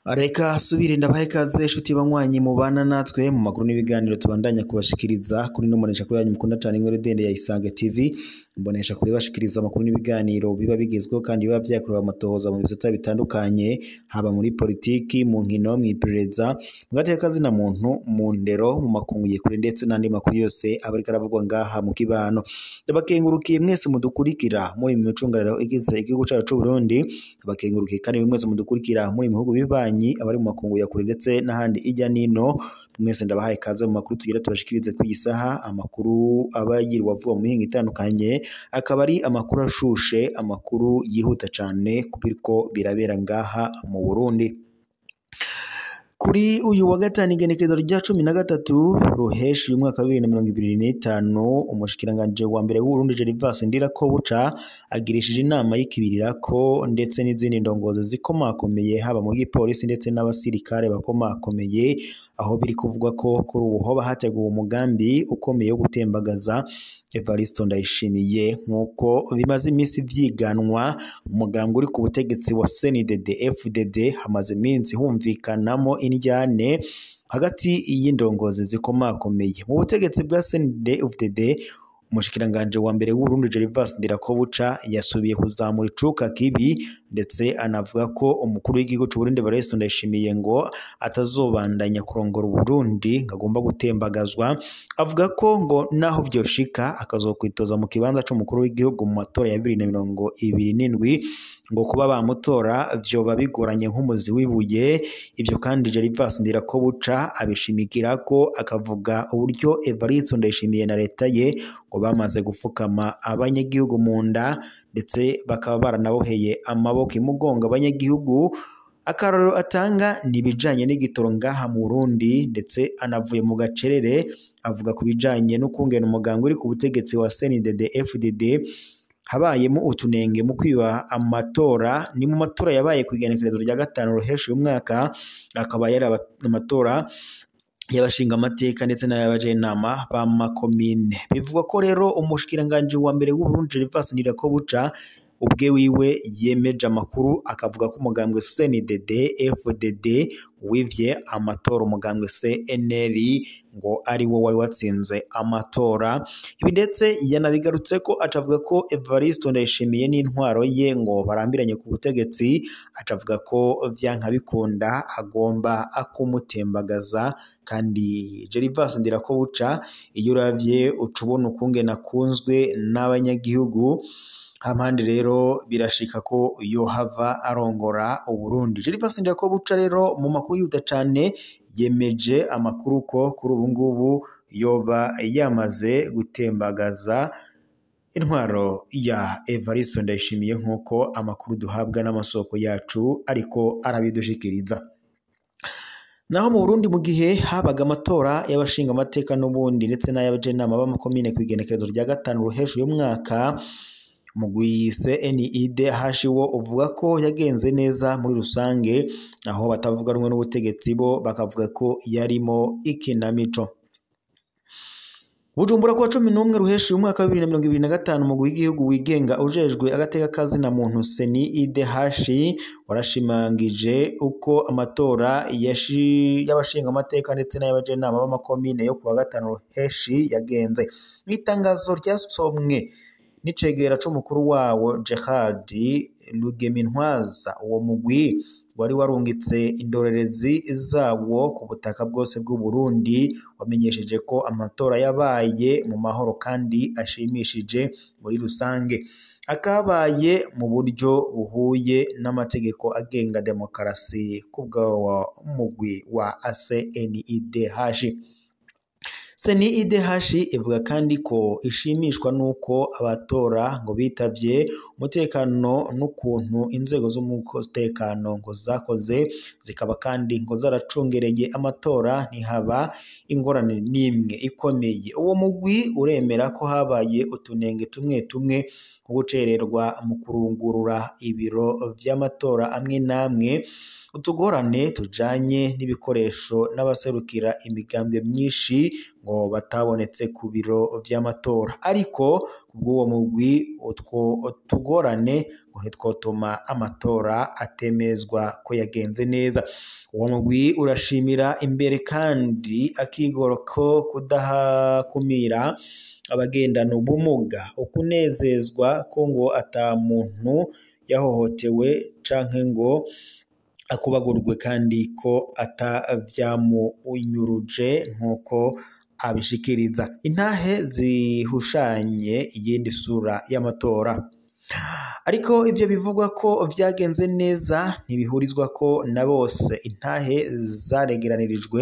Reka subire ndabahe ikaze shuti banywanyi mubana natwe mu makuru n'ibiganiro tubandanya kubashikiriza kuri no mbonesha kuri yanyu mukunda cyane inkuru dende ya Isange TV. Mbonesha kuri bashikiriza amakuru n'ibiganiro biba bigezweho kandi biba byakorewe amatohoza mu bisata bitandukanye, haba muri politiki, mu nkino, mu iperereza, mu gateka na muntu, mu ndero, mu makungu yekure ndetse n'andi makuru yose aba ariko aravugwa ngaha mu kibano. Ndabakengurukiye mwese mudukurikira muri mu micungararo igize igihugu cyacu c'u Burundi, ndabakengurukiye kandi mwese mudukurikira muri mu bihugu bibanyi, abari mu makungu ya kure ndetse n'ahandi ijya nino. Mwese ndabahaye ikaze mu makuru tugira tubashikirize ku isaha, amakuru aba yirwa vuba mu mihingo itandukanye, akaba ari amakuru ashushe, amakuru yihuta cyane kubiriko birabera ngaha mu Burundi. Kuri uyu wa gatanu igenekerezo rya 13 Ruheshi umwaka wa 2025, umushikiranganje wa mbere w'Uburundi Gervais Ndirakobuca agirishije inama y'ikibirirako ndetse n'izindi ndongozi zikomakomeye haba mu gipolisi ndetse n'abasirikare bakomakomeye, aho biri kuvugwa ko kuri ubu hoba hateguwe umugambi ukomeye wo gutembagaza Evariste Ndayishimiye, nk'uko bimaze iminsi vyiganwa. Umugambi uri ku butegetsi wa CNDD FDD hamaze iminsi humvikanamo indyane hagati y'indongozi zikomakomeye mu butegetsi bwa CNDD FDD. Umushikiranganje wa mbere w'Uburundi Gervais Ndirakobuca yasubiye kuzamura icuka kibi, ndetse anavuga ko umukuru w'igihugu c'u Burundi Evariste Ndayishimiye ngo atazobandanya kurongora Uburundi, ngo agomba gutembagazwa. Avuga ko ngo naho vyoshika akazokwitoza mu kibanza c'umukuru w'igihugu mu matora ya 2027, ngo kuba bamutora vyoba bigoranye nk'umuzi w'ibuye. Ivyo kandi Gervais Ndirakobuca abishimikira ko akavuga uburyo Evariste Ndayishimiye na leta ye ngo bamaze gupfukama abanyagihugu mu nda, ndetse bakaba baranaboheye amaboko imugongo abanyagihugu. Akarorero atanga ni ibijanye n'igitoro ngaha mu Burundi, ndetse anavuye mu gacerere avuga ku bijanye n'ukungena umuganga uri ku butegetsi wa CNDD FDD habayemo utunenge mu kwiba amatora. Ni mu matora yabaye ku igenekerezo rya 5 Ruheshi umwaka, akaba yari amatora y'abashinga amateka ndetse n'ay'abajenama ba makomine. Bivugwa ko rero umushikiranganje wa mbere w'Uburundi Gervais Ndirakobuca ubwe wiwe yemeje amakuru, akavuga ko umugambwe CNDD FDD wivye amatora umugambwe CNL ngo ari wo wari watsinze amatora. Ibi ndetse yanabigarutse ko acavuga ko Evariste Ndayishimiye n'intwaro ye ngo barambiranye ku butegetsi, acavuga ko vyanka bikunda agomba akumutembagaza. Kandi Gervais Ndirakobuca iyo uravye uca ubona ukungene akunzwe n'abanyagihugu, hampande rero birashika ko yohava arongora Uburundi. Gervais Ndirakobuca rero mu makuru yihuta cane yemeje amakuru ko kuri ubu ngubu yoba yamaze gutembagaza intwaro ya Evariste Ndayishimiye, nk'uko amakuru duhabwa n'amasoko yacu ariko arabidushikiriza. Naho mu Burundi mu gihe habaga amatora y'abashinga amateka n'ubundi ndetse n'ay'abajenama b'amakomine ku igenekerezo rya 5 Ruheshi y'umwaka, mugwi CNIDH wo uvuga ko yagenze neza muri rusange, aho batavuga rumwe n'ubutegetsi bo bakavuga ko yarimo ikinamico. Bujumbura kuwa 11 Ruheshi umwaka wa 2025, umugwi w'igihugu wigenga ujejwe agateka kazina muntu CNIDH warashimangije uko amatora y'abashinga amateka ndetse n'ay'abajenama b'amakomine yo kuwa 5 Ruheshi yagenze. Mw'itangazo ryasomwe n'icegera c'umukuru wawo Gerard Rugemintwaza, uwo mugwi wari warungitse indorerezi zawo ku butaka bwose bw'u Burundi, wamenyesheje ko amatora yabaye mu mahoro kandi ashimishije muri rusange, akabaye mu buryo buhuye n'amategeko agenga demokarasi kubwa mugwi wa CNIDH. CNIDH ivuga kandi ko ishimishwa nuko abatora ngo bitavye umutekano n'ukuntu inzego z'umutekano ngo zakoze, zikaba kandi ngo zaracungereye amatora ntihaba ingorane n'imwe ikomeye. Uwo mugwi uremera ko habaye utunenge tumwe tumwe nko gucererwa mu kurungurura ibiro vy'amatora amwe n'amwe, Utugorane tujanye n'ibikoresho n'abaserukira imigambwe myinshi ngo batabonetse ku biro vy'amatora, ariko kubw'uwo mugwi utwo tugorane ngo ntitwotuma amatora atemezwa ko yagenze neza. Uwo mugwi urashimira imbere kandi akigoro ko kudahakumira abagendana ubumuga, ukunezezwa ko ngo ata muntu yahohotewe canke ngo akubagurwe, kandi ko atavyamunyuruje nk'uko abishikiriza. Intahe zihushanye iyindi sura y'amatora. Ariko ivyo bivugwa ko vyagenze neza ntibihurizwa ko na bose. Intahe zaregeranirijwe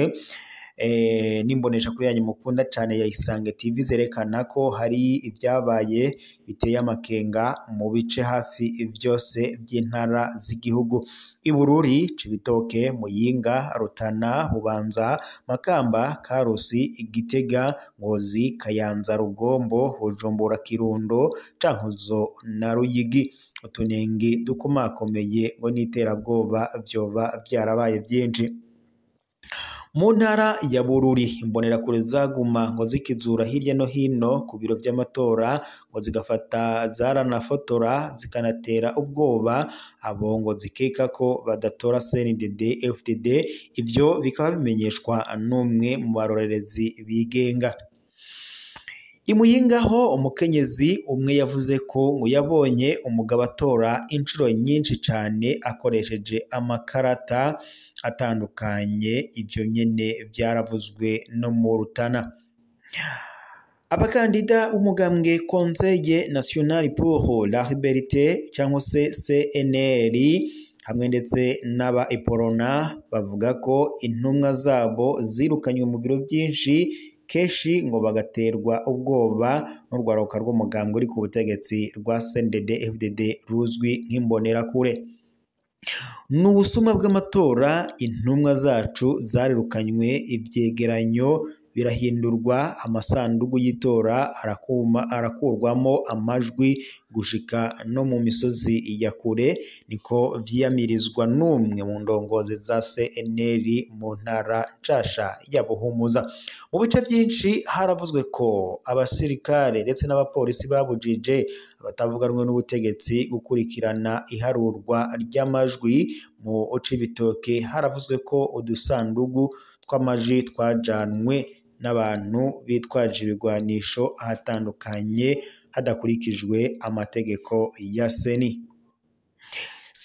n'imbonesha kuri yanyu mukunda cane ya Isange TV zerekana ko hari ibyabaye biteye amakenga mu bice hafi vyose by'intara z'igihugu: Ibururi, Cibitoke, Muyinga, Rutana, Bubanza, Makamba, Karusi, Gitega, Ngozi, Kayanza, Rugombo, Bujumbura, Kirundo, Cankuzo na Ruyigi. Utunenge dukomakomeye ngo n'iterabwoba vyoba vyarabaye vyinshi. Mu ntara ya Bururi, imbonerakure zaguma ngo zikizura hirya no hino ku biro vy'amatora, ngo zigafata zaranafotora zikanatera ubwoba abo ngo zikeka ko badatora CNDD FDD. Ivyo bikaba bimenyeshwa n'umwe mu barorerezi bigenga. Imuyinga ho umukenyezi umwe yavuze ko ngo yabonye umugabo atora inshuro nyinshi cane akoresheje amakarata atandukanye. Ivyo nyene vyaravuzwe no mu Rutana. Abakandida b'umugambwe Conseil National pour la Liberté cyangwa se CNL hamwe ndetse n'aba Iporona bavuga ko intumwa zabo zirukanywe mu biro byinshi kenshi, ngo bagaterwa ubwoba n'urwaruka rw'umugambwe uri ku butegetsi rwa CNDD FDD ruzwi nk'imbonerakure. Ni ubusuma bw'amatora, intumwa zacu zarirukanywe, ivyegeranyo birahindurwa, amasandugu y'itora arakurwamo amajwi gushika no mu misozi ya kure, niko vyiyamirizwa n'umwe mu ndongozi za CNL mu ntara nshasha ya Buhumuza. Mu bice byinshi haravuzwe ko abasirikare ndetse n'abapolisi babujije abatavuga rumwe n'ubutegetsi gukurikirana iharurwa ry'amajwi. Mu Cibitoke haravuzwe ko udusandugu tw'amajwi twajanwe n'abantu bitwaje ibigwanisho ahatandukanye hadakurikijwe amategeko ya seni.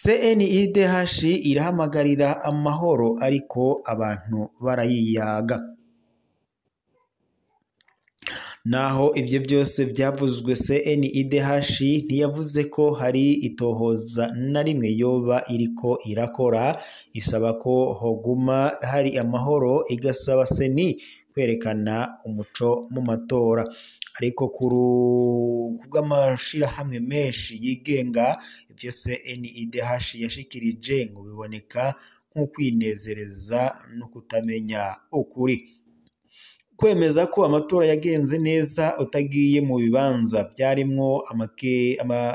CNIDH irahamagarira amahoro ariko abantu barayiyaga. Naho ivyo byose byavuzwe, CNIDH ntiyavuze ko hari itohoza na rimwe yoba iriko irakora. Isaba ko hoguma hari amahoro, igasaba seni kwerekana umuco mu matora. Ariko kubw'amashirahamwe menshi yigenga, ivyo CNIDH yashikirije ngo biboneka nk'ukwinezereza no kutamenya ukuri. Kwemeza ko amatora yagenze neza utagiye mu bibanza byarimwo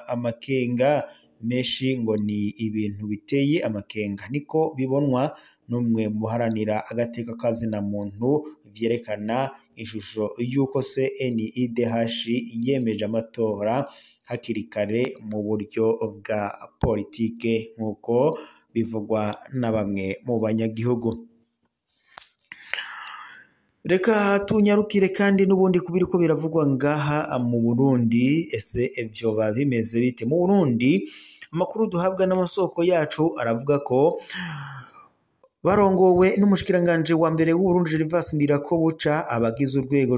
amakenga menshi ngo ni ibintu biteye amakenga, niko bibonwa n'umwe mu baharanira agateka kazina muntu. Vyerekana ishusho y'uko CNIDH yemeje amatora hakiri kare mu buryo bwa politike, nk'uko bivugwa na bamwe mu banyagihugu. Reka tunyarukire kandi n'ubundi kubiri ko biravugwa ngaha mu Burundi. Ese vyoba bimeze bite mu Burundi? Amakuru duhabwa n'amasoko yacu aravuga ko barongowe n'umushikiranganje wa mbere w'Uburundi Gervais Ndirakobuca, abagize urwego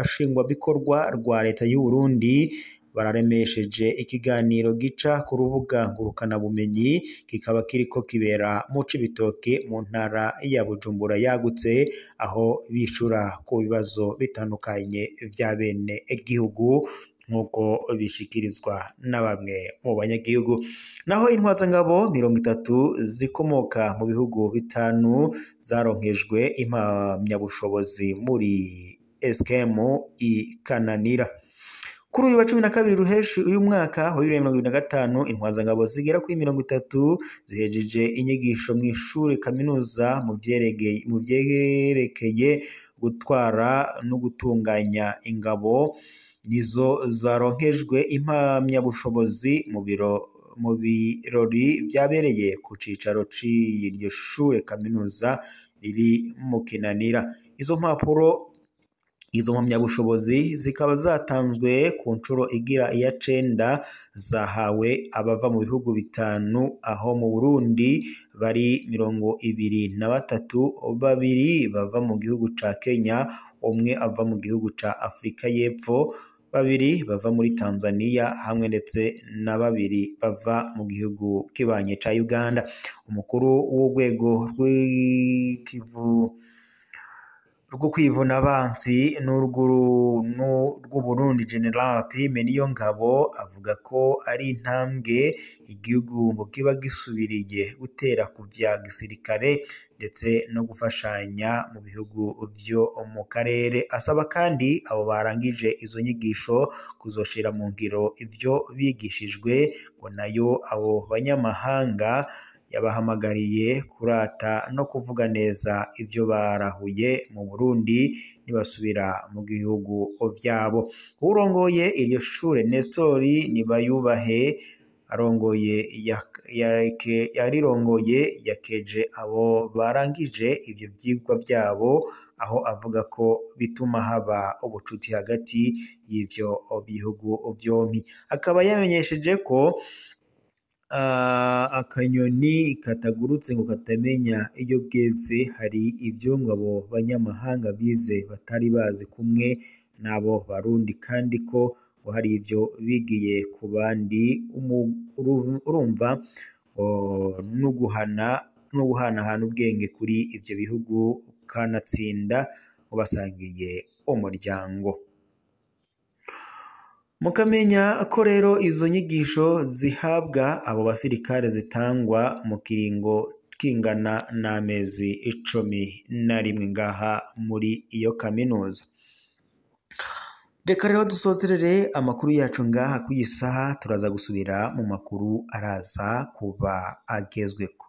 nshingwabikorwa rwa leta y'u Burundi bararemesheje ikiganiro gica ku rubuga ngurukanabumenyi, kikaba kiriko kibera mu Cibitoke mu ntara ya Bujumbura yagutse, aho bishura ku bibazo bitandukanye vya bene igihugu nk'uko bishikirizwa na bamwe mu banyagihugu. Naho intwazangabo 30 zikomoka mu bihugu 5 zaronkejwe impamyabushobozi muri SKM ikananira. Kuri uyu wa 12 Ruheshi uyu mwaka wa 2025, intwazangabo zigera kuri 30 zihejeje inyigisho mu ishure kaminuza mu vyerekeye gutwara no gutunganya ingabo, nizo zaronkejwe impamyabushobozi mu birori vyabereye ku cicaro c'iryo shure kaminuza riri mu Kinanira. Izo mpapuro, izo mpamyabushobozi zikaba zatanzwe ku nshuro igira iya 9, zahawe abava mu bihugu 5, aho mu Burundi bari 23, 2 bava mu gihugu ca Kenya, 1 ava mu gihugu ca Afrika y'Epfo, 2 bava muri Tanzania hamwe ndetse na 2 bava mu gihugu kibanye ca Uganda. Umukuru w'urwego rwo kwivuna abansi n'urw'Uburundi General Prime Niyongabo avuga ko ari intambwe igihugu ngo kiba gisubiriye gutera ku vya gisirikare ndetse no gufashanya mu bihugu vyo mu karere. Asaba kandi abo barangije izo nyigisho kuzoshira mu ngiro ivyo bigishijwe, ngo nayo abo banyamahanga yabahamagariye kurata no kuvuga neza ivyo barahuye mu Burundi nibasubira mu gihugu vyabo. Urongoye iryo shure Nestori Nibayubahe arongoye yarirongoye yakeje abo barangije ivyo vyigwa vyabo, aho avuga ko bituma haba ubucuti hagati y'ivyo bihugu vyompi. Akaba yamenyesheje ko akanyoni katagurutse ngo katamenya iyo bweze, hari ivyo ngo abo banyamahanga bize batari bazi kumwe n'abo Barundi, kandi ko ngo hari ivyo bigiye ku bandi. Urumva no guhanahana ubwenge kuri ivyo bihugu, kanatsinda ngo basangiye umuryango. Mukamenya ko rero izo nyigisho zihabwa abo basirikare zitangwa mu kiringo kingana n'amezi 11 ngaha muri iyo kaminuza. Reka rero dusozerere amakuru yacu ngaha ku isaha, turaza gusubira mu makuru araza kuba agezweko.